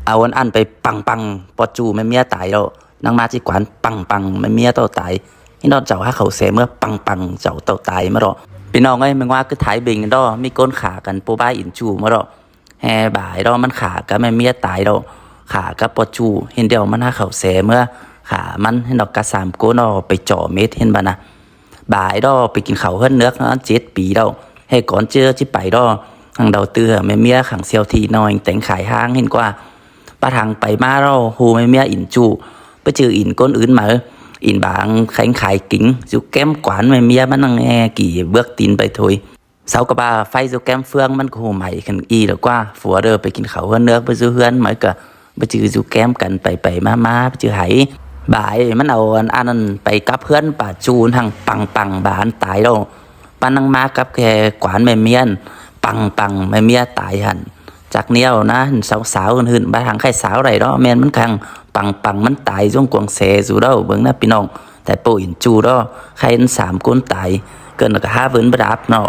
ເອົາອັນອັນໄປປັງໆ ປອດຈູແມ່ເມຍຕາຍແລ້ວ. ນາງມາຊິກວານ ປັງໆ ແມ່ເມຍເຈົ້າຕາຍ. ເຫັນດອກເຈົ້າຫາເຂົ້າແຊ່ເມືອ ປັງໆ ເຈົ້າເຕົ້າຕາຍມາດອກ. ພີ່ນ້ອງເອີຍ ແມ່ງວ່າຄືໄທເບັງດອກ ມີຄົນຂ້າກັນ ໂປບາຍອິນຈູມາດອກ. ແຮ່ບາຍດອກ ມັນຂ້າກັບແມ່ເມຍຕາຍດອກ ຂ້າກັບປອດຈູ. ເຫັນດຽວມັນຫາເຂົ້າແຊ່ເມືອ ຂ້າມັນ. ເຫັນດອກກະສາມຄົນດອກ ໄປຈໍເມັດ ເຫັນບໍ່ນະ. ບາຍດອກ ໄປກິນເຂົ້າເຮືອນເໜືອເຈັດປີດອກ. ໃຫ້ກ່ອນເຈີຊິໄປດອກ ຫັງເດົາເຕືອແມ່ເມຍຂັງສ່ຽວທີ່ນ້ອຍ ແຕ່ງຂາຍຫ້າງເຫັນກວ່າ. ປາຖັງໄປມາດອກ ຮູ້ແມ່ເມຍອິນຈູ ໄປຈື່ອິນຄົນອື່ນມາ. ອິນບາງແຂງຂາຍກິງ ຢູ່ແກ້ມກວານແມ່ເມຍ ມັນນັ່ງແຮ່ກີເບືອກຕີນໄປໂທຍ. ເສົາກະບາໄຟຢູ່ແກ້ມເຟືອງ ມັນກໍຮູ້ໄໝຂຶ້ນອີ່ແລ້ວກວ່າ. ຜົວເດີໄປກິນເຂົ້າເຮືອນເໜືອ ໄປຢູ່ເຮືອນໃໝ່ກະ ໄປຈື່ຢູ່ແກ້ມກັນ ໄປໄປມາມາ ໄປຈື່ໄຫ. ບາຍມັນເອົາອັນອັນນັ້ນໄປກັບເຮືອນປາຈູຫັ້ນ ປັງໆ ບາດຕາຍແລ້ວ. ປານນາງມາກັບແກ່ກວານແມ່ເມຍ ປັງໆ ແມ່ເມຍຕາຍຫັ້ນ. ຈັກແນວນະ ສາວໆອື່ນໆ ບາດຫາງໃຄສາວໄດ້ດອກ ແມ່ນມັນຄັງ ປັງໆ ມັນຕາຍ ຈົ່ງກວາງແຊຢູ່ດອກ. ເບິ່ງນະພີ່ນ້ອງ ແຕ່ໂປອິນຈູດອກ ໃຄສາມຄົນຕາຍ ເກີນກໍຫາເພິ່ນບໍ່ດັບເນາະ.